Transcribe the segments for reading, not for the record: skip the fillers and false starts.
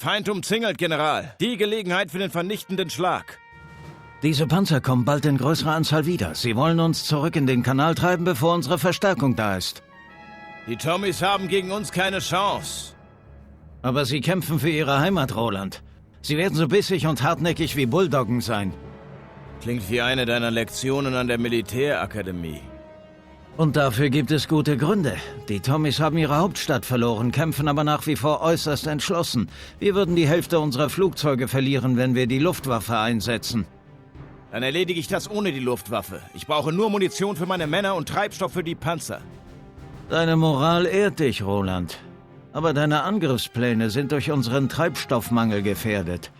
Feind umzingelt, General. Die Gelegenheit für den vernichtenden Schlag. Diese Panzer kommen bald in größerer Anzahl wieder. Sie wollen uns zurück in den Kanal treiben, bevor unsere Verstärkung da ist. Die Tommies haben gegen uns keine Chance. Aber sie kämpfen für ihre Heimat, Roland. Sie werden so bissig und hartnäckig wie Bulldoggen sein. Klingt wie eine deiner Lektionen an der Militärakademie. Und dafür gibt es gute Gründe. Die Tommies haben ihre Hauptstadt verloren, kämpfen aber nach wie vor äußerst entschlossen. Wir würden die Hälfte unserer Flugzeuge verlieren, wenn wir die Luftwaffe einsetzen. Dann erledige ich das ohne die Luftwaffe. Ich brauche nur Munition für meine Männer und Treibstoff für die Panzer. Deine Moral ehrt dich, Roland. Aber deine Angriffspläne sind durch unseren Treibstoffmangel gefährdet.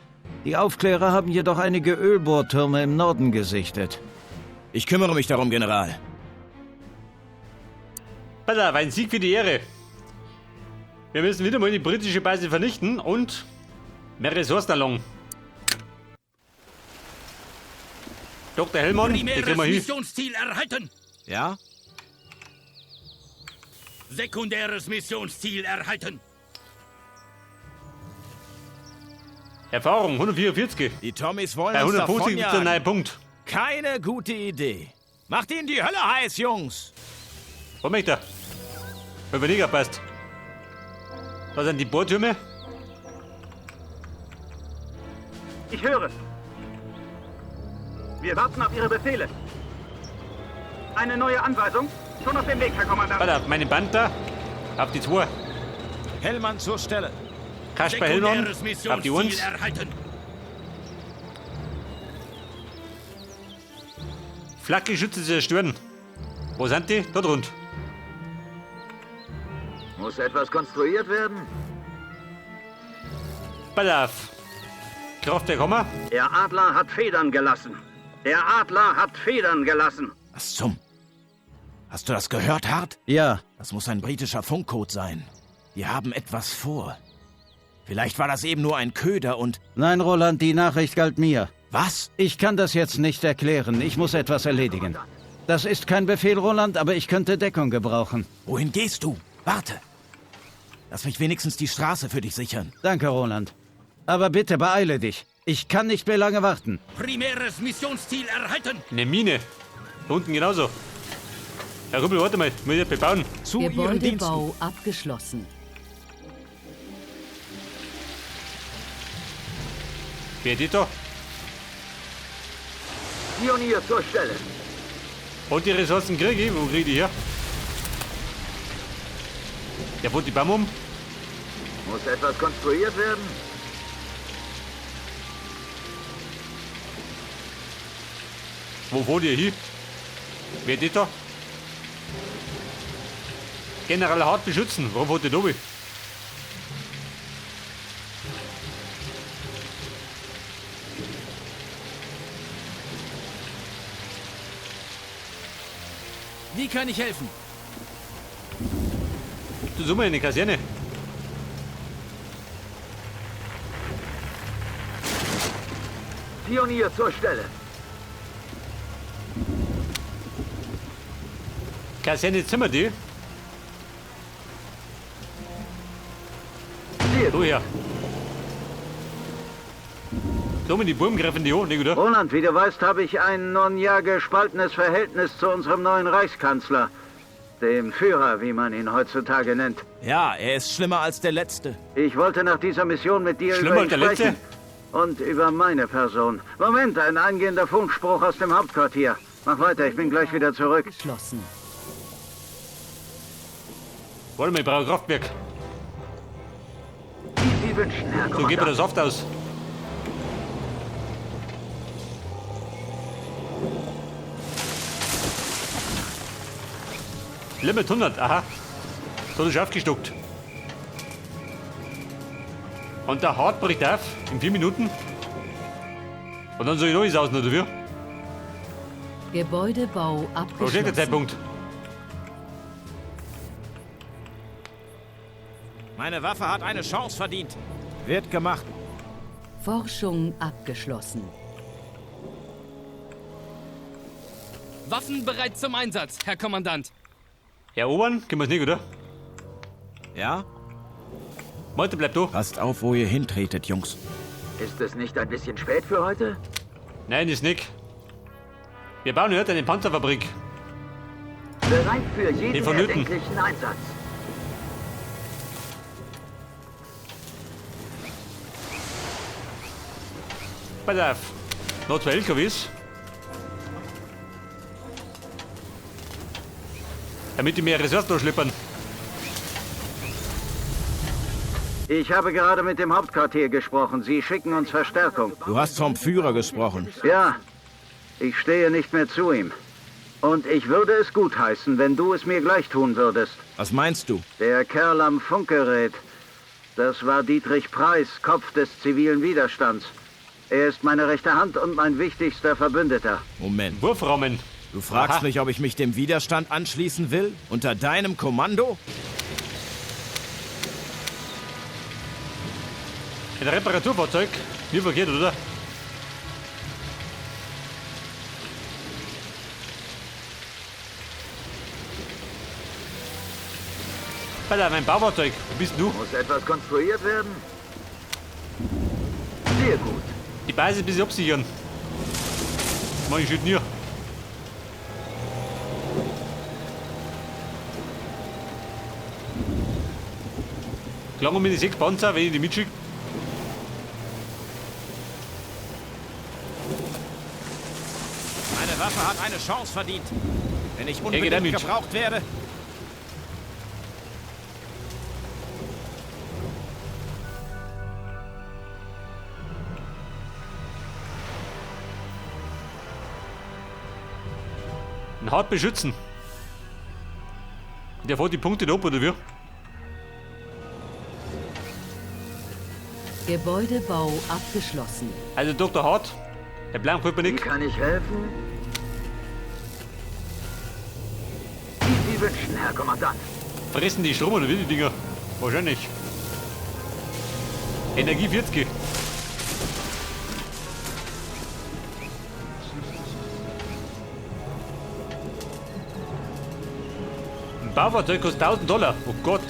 Die Aufklärer haben jedoch einige Ölbohrtürme im Norden gesichtet. Ich kümmere mich darum, General. Pass auf, ein Sieg für die Ehre. Wir müssen wieder mal die britische Basis vernichten und mehr Ressourcen erlangen. Dr. Hellmann, den kriegen Primäres wir hin. Missionsziel erhalten. Ja? Sekundäres Missionsziel erhalten. Erfahrung, 144. Die Tommies wollen Bei uns 150 gibt es einen davonjagen. neuen Punkt. Keine gute Idee. Macht ihnen die Hölle heiß, Jungs! Wo möchte er? Wenn wir nicht passt. Da sind die Bohrtürme. Ich höre. Wir warten auf Ihre Befehle. Eine neue Anweisung? Schon auf dem Weg, Herr Kommandant. Warte, auf meine Band da. Auf die 2. Hellmann zur Stelle. Kasper Hellmann. Sekundäres Auf die Missionsziel 1. erhalten. Flakgeschütze zerstören. Wo sind die? Dort rund. Muss etwas konstruiert werden? Pass auf. Kraftwerk haben wir. Der Adler hat Federn gelassen. Der Adler hat Federn gelassen. Was zum? Hast du das gehört, Hart? Ja, Das muss ein britischer Funkcode sein. Die haben etwas vor. Vielleicht war das eben nur ein Köder und... nein, Roland, die Nachricht galt mir. Was? Ich kann das jetzt nicht erklären. Ich muss etwas erledigen. Das ist kein Befehl, Roland, aber ich könnte Deckung gebrauchen. Wohin gehst du? Warte. Lass mich wenigstens die Straße für dich sichern. Danke, Roland. Aber bitte beeile dich. Ich kann nicht mehr lange warten. Primäres Missionsziel erhalten. Eine Mine. Da unten genauso. Herr Rüppel, warte mal. Muss ich das bebauen. Zu Ihren Diensten. Gebäudebau abgeschlossen. Wer die da? Pionier zur Stelle. Und die Ressourcen kriege ich. Wo kriege ich die her? Der wohnt die Baum um. Muss etwas konstruiert werden? Wo wohnt ihr hin? Wer die da? General Hart beschützen. Warum wohnt ihr da? oben? Wie kann ich helfen? Du such mal in die Kaserne. Pionier zur Stelle. Kaserne Zimmer die. Sehr So gut. her. So mit die Buben greifen die hoch, nicht, oder? Roland, wie du weißt, habe ich ein nun ja gespaltenes Verhältnis zu unserem neuen Reichskanzler. Dem Führer, wie man ihn heutzutage nennt. Ja, er ist schlimmer als der Letzte. Ich wollte nach dieser Mission mit dir Schlimmer über als ihn der Letzte? sprechen. Und über meine Person. Moment, ein eingehender Funkspruch aus dem Hauptquartier. Mach weiter, ich bin gleich wieder zurück. Geschlossen. Warte mal, ich brauche ein Kraftwerk. Wie Sie wünschen, Herr So geht mir Kommandant. der Saft aus. Limit 100, aha. So ist aufgestuckt. Und der Hart bricht auf in 4 Minuten. Und dann soll ich noch eins aus, oder wie? Gebäudebau Wo steht der abgeschlossen. Zeitpunkt? Meine Waffe hat eine Chance verdient. Wird gemacht. Forschung abgeschlossen. Waffen bereit zum Einsatz, Herr Kommandant. Erobern? Können wir es nicht, oder? Ja? Malte, bleib da. Passt auf, wo ihr hintretet, Jungs. Ist es nicht ein bisschen spät für heute? Nein, ist nicht. Wir bauen heute eine Panzerfabrik. Bereit für jeden Den vonnöten. erdenklichen Einsatz. Pass auf. Noch zwei LKWs. Damit die mehr Ressourcen da schleppern. Ich habe gerade mit dem Hauptquartier gesprochen. Sie schicken uns Verstärkung. Du hast vom Führer gesprochen. Ja, ich stehe nicht mehr zu ihm. Und ich würde es gutheißen, wenn du es mir gleich tun würdest. Was meinst du? Der Kerl am Funkgerät, das war Dietrich Preis, Kopf des zivilen Widerstands. Er ist meine rechte Hand und mein wichtigster Verbündeter. Moment. Wurfraumen. Du fragst Aha. mich, ob ich mich dem Widerstand anschließen will? Unter deinem Kommando? Ein Reparaturfahrzeug. Wie verkehrt, oder? Alter, mein Baufahrzeug. Wo bist du? Muss etwas konstruiert werden? Sehr gut. Die Basis ein bisschen absichern. Mach ich schon nie. Klangen mit den 6 Panzer, wenn ich die mitschicke. Meine Waffe hat eine Chance verdient. Wenn ich geht unbedingt damit. gebraucht werde. Ein hart beschützen. Der fährt die Punkte da ab, oder wie? Gebäudebau abgeschlossen. Also Dr. Hart, der Plan gefällt mir Wie nicht. kann ich helfen? Wie Sie wünschen, Herr Kommandant. Fressen die Strom oder wie die Dinger? Wahrscheinlich. Energie 40. Ein Baufahrzeug kostet 1000 Dollar. Oh Gott.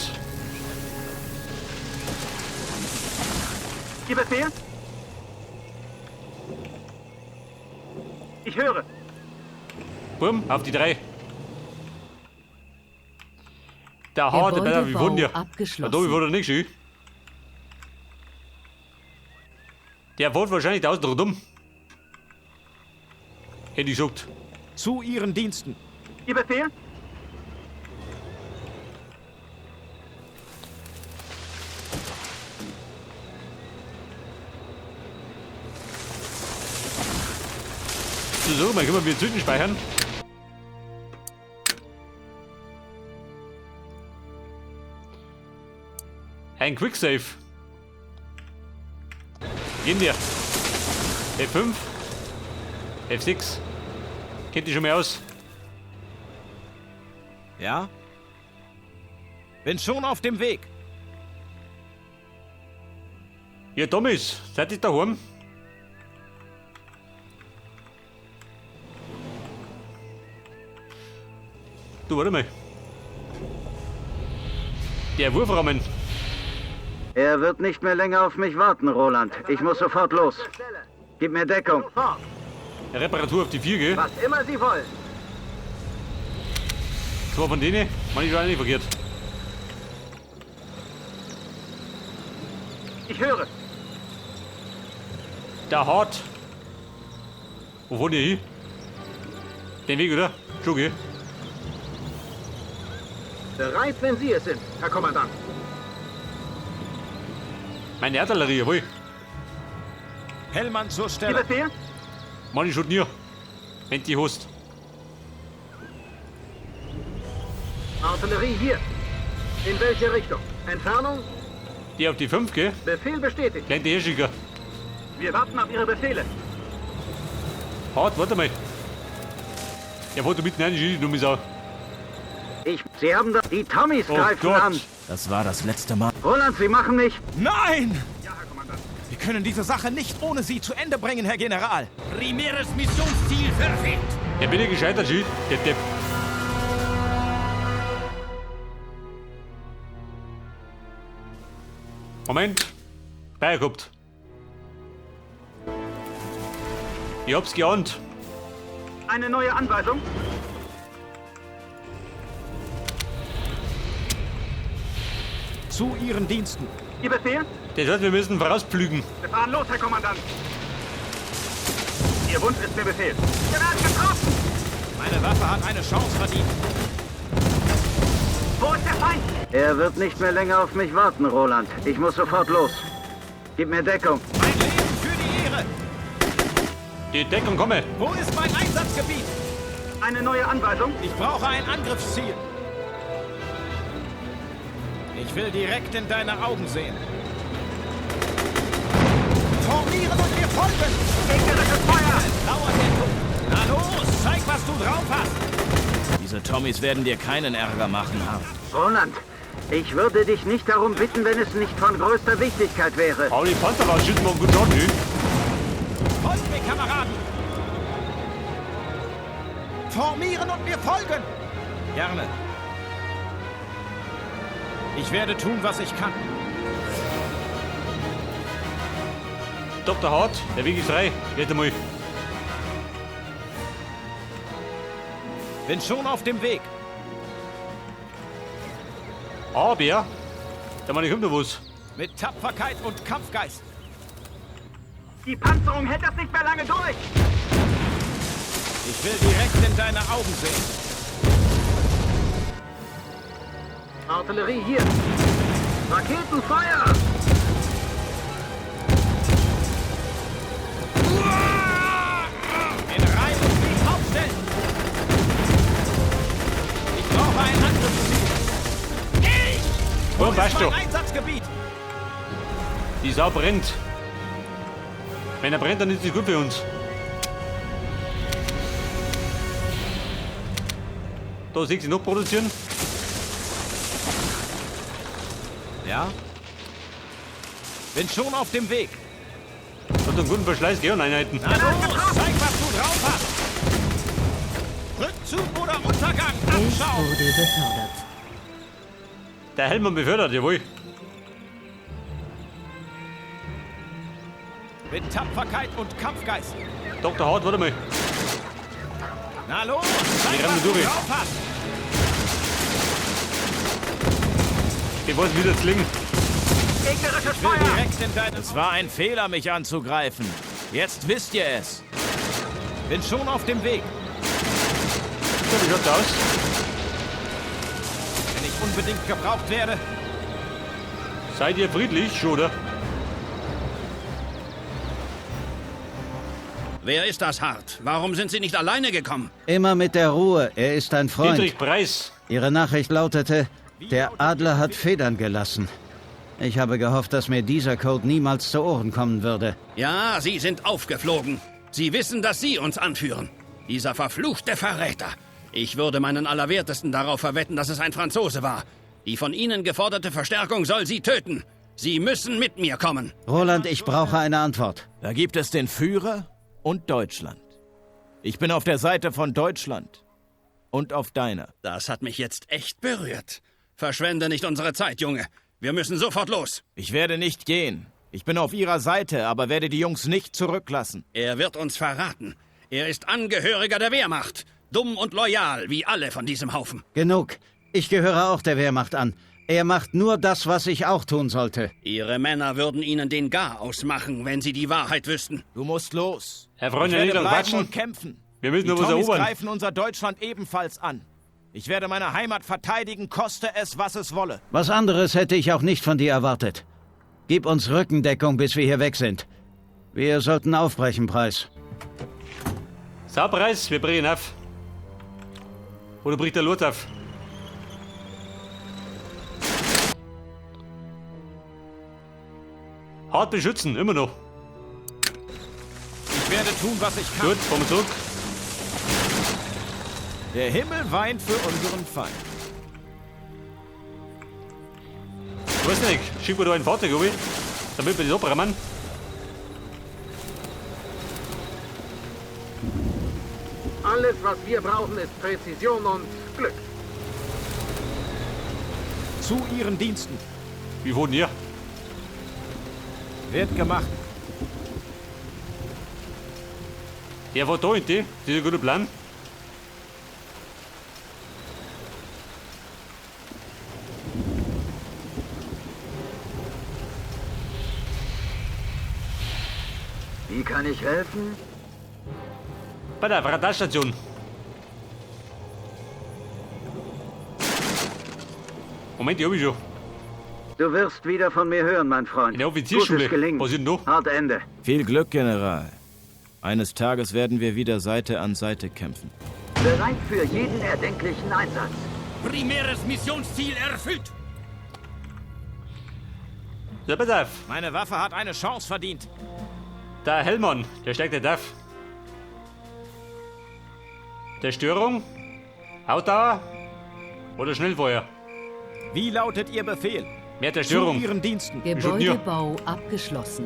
Ihr Befehl? Ich höre. Bumm, auf die drei. Der Hart, der wie Gebäudebau wohnt der? abgeschlossen. Da wurde nicht schön. Der wohnt wahrscheinlich draußen rundum. Hätte ich gesagt. Zu Ihren Diensten. Ihr Befehl? So, mal können wir wieder zwischenspeichern. Ein Quicksave. Gehen wir. F5. F6. Kennt die schon mal aus. Ja? Bin schon auf dem Weg. Ja, Thomas, seid ihr daheim? Du, warte mal. Der Wurfrahmen. Er wird nicht mehr länger auf mich warten, Roland. Ich muss sofort los. Gib mir Deckung. Reparatur auf die 4, gell? Was immer Sie wollen. Zwei von denen, man ich schon nicht verkehrt. Ich höre. Der Hart. Wo wollt ihr hin? Den Weg, oder? Schon, gell? Bereit, wenn Sie es sind, Herr Kommandant. Meine Artillerie, jawohl. Hellmann zur Ihr Stelle. Befehl? Mann, ich schon nie. Wenn die hast. Artillerie hier. In welche Richtung? Entfernung? Die auf die 5, gell? Befehl bestätigt. Kleine die herschicken. Wir warten auf Ihre Befehle. Hart, warte mal. Ja, wo du mitten rein, die dumme Sau. Sie haben da... Die Tommys Oh greifen Gott. an. Das war das letzte Mal. Roland, Sie machen mich... Nein! Wir können diese Sache nicht ohne Sie zu Ende bringen, Herr General. Primäres Missionsziel verfehlt. Der bin ich gescheitert, Schild. Der Depp. Moment. Beigehabt. Ich hab's geahnt. Eine neue Anweisung? Zu Ihren Diensten. Ihr Befehl? Das heißt, wir müssen vorausplügen. Wir fahren los, Herr Kommandant. Ihr Wunsch ist mir Befehl. Wir werden getroffen! Meine Waffe hat eine Chance verdient. Wo ist der Feind? Er wird nicht mehr länger auf mich warten, Roland. Ich muss sofort los. Gib mir Deckung. Mein Leben für die Ehre. Die Deckung komme. Wo ist mein Einsatzgebiet? Eine neue Anweisung? Ich brauche ein Angriffsziel. Ich will direkt in deine Augen sehen. Formieren und mir folgen! Gegnerisches Feuer! Lauert der Tod! Na los, zeig, was du drauf hast! Diese Tommys werden dir keinen Ärger machen, Hart. Roland, ich würde dich nicht darum bitten, wenn es nicht von größter Wichtigkeit wäre. Aber die Panzer schießen wir gut an, ne? Folgt mir, Kameraden! Formieren und mir folgen! Gerne. Ich werde tun, was ich kann. Dr. Hart, der Weg ist frei. Geht einmal. Bin schon auf dem Weg. Aber, da meine ich kommt noch was. Mit Tapferkeit und Kampfgeist. Die Panzerung hält das nicht mehr lange durch! Ich will direkt in deine Augen sehen. Artillerie hier. Raketenfeuer! In Reihe und Glied aufstellen! Ich brauche ein Angriffsziel. Ich! Wo Oh, ist weißt du. mein Einsatzgebiet? Die Sau brennt. Wenn er brennt, dann ist es gut für uns. Da sehe ich sie noch produzieren. Ja? Bin schon auf dem Weg. Hat einen guten Verschleiß, gell, und Einheiten. Na los, zeig, was du drauf hast! Rückzug oder Untergang! Elf Abschau! wurde befördert. Der Helmmann befördert, jawohl. Mit Tapferkeit und Kampfgeist. Dr. Hart, warte mal. Na los, zeig, Die rennen was du durch. drauf hast! Ich wollte wieder zwingen. Gegnerisches Ich will Feuer! direkt in deine... Es war ein Fehler, mich anzugreifen. Jetzt wisst ihr es. Bin schon auf dem Weg. So, wie schaut's aus? Wenn ich unbedingt gebraucht werde. Seid ihr friedlich, oder? Wer ist das, Hart? Warum sind Sie nicht alleine gekommen? Immer mit der Ruhe. Er ist ein Freund. Dietrich Preis. Ihre Nachricht lautete, der Adler hat Federn gelassen. Ich habe gehofft, dass mir dieser Code niemals zu Ohren kommen würde. Ja, Sie sind aufgeflogen. Sie wissen, dass Sie uns anführen. Dieser verfluchte Verräter. Ich würde meinen Allerwertesten darauf verwetten, dass es ein Franzose war. Die von Ihnen geforderte Verstärkung soll Sie töten. Sie müssen mit mir kommen. Roland, ich brauche eine Antwort. Da gibt es den Führer und Deutschland. Ich bin auf der Seite von Deutschland. Und auf deiner. Das hat mich jetzt echt berührt. Verschwende nicht unsere Zeit, Junge. Wir müssen sofort los. Ich werde nicht gehen. Ich bin auf ihrer Seite, aber werde die Jungs nicht zurücklassen. Er wird uns verraten. Er ist Angehöriger der Wehrmacht. Dumm und loyal, wie alle von diesem Haufen. Genug. Ich gehöre auch der Wehrmacht an. Er macht nur das, was ich auch tun sollte. Ihre Männer würden Ihnen den Garaus machen, wenn sie die Wahrheit wüssten. Du musst los. Herr Freunde, Ich werde nicht lang bleiben quatschen. und kämpfen. Wir müssen Die noch was Tommies erobern. greifen unser Deutschland ebenfalls an. Ich werde meine Heimat verteidigen, koste es, was es wolle. Was anderes hätte ich auch nicht von dir erwartet. Gib uns Rückendeckung, bis wir hier weg sind. Wir sollten aufbrechen, Preis. So, Preis, wir brechen auf. Oder bricht der Lot auf? Hart beschützen, immer noch. Ich werde tun, was ich kann. Gut, fahren wir zurück. Der Himmel weint für unseren Feind. Ich weiß nicht, schick mir da ein Fahrzeug, Obi, damit wir das abräumen. Alles, was wir brauchen, ist Präzision und Glück. Zu ihren Diensten. Wie wohnt ihr? Wird gemacht. Der war da in die. Das ist ein guter Plan. Wie kann ich helfen? Bei der Radarstation. Moment, die hab ich schon. Du wirst wieder von mir hören, mein Freund. In der Offiziersschule. Gutes Gelingen. Was ist denn da? Hart Ende. Viel Glück, General. Eines Tages werden wir wieder Seite an Seite kämpfen. Bereit für jeden erdenklichen Einsatz. Primäres Missionsziel erfüllt. So, pass auf. Meine Waffe hat eine Chance verdient. Der Hellmann, der steigt nicht auf. Zerstörung, Ausdauer oder Schnellfeuer? Wie lautet Ihr Befehl? Mehr Zerstörung. Zu Ihren Diensten. Gebäudebau abgeschlossen.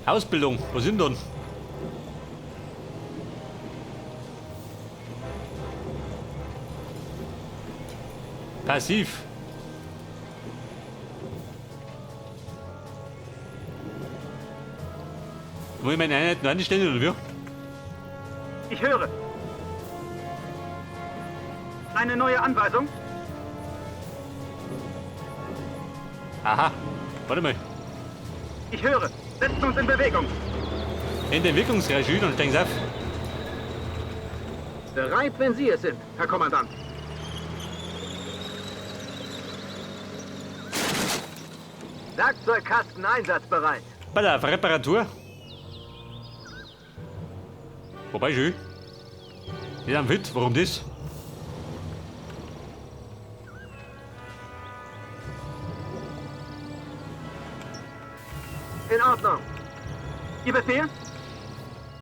Ausbildung, was sind denn? Passiv. Muss ich meine Einheiten anstellen oder wie? Ich höre. Eine neue Anweisung? Aha, warte mal. Ich höre. Setzen uns in Bewegung. In den Wirkungskreis und steigen auf. Bereit, wenn Sie es sind, Herr Kommandant. Werkzeugkasten einsatzbereit. Bei der Reparatur. Wobei schön. Nicht am Fit, warum das? In Ordnung. Ihr Befehl?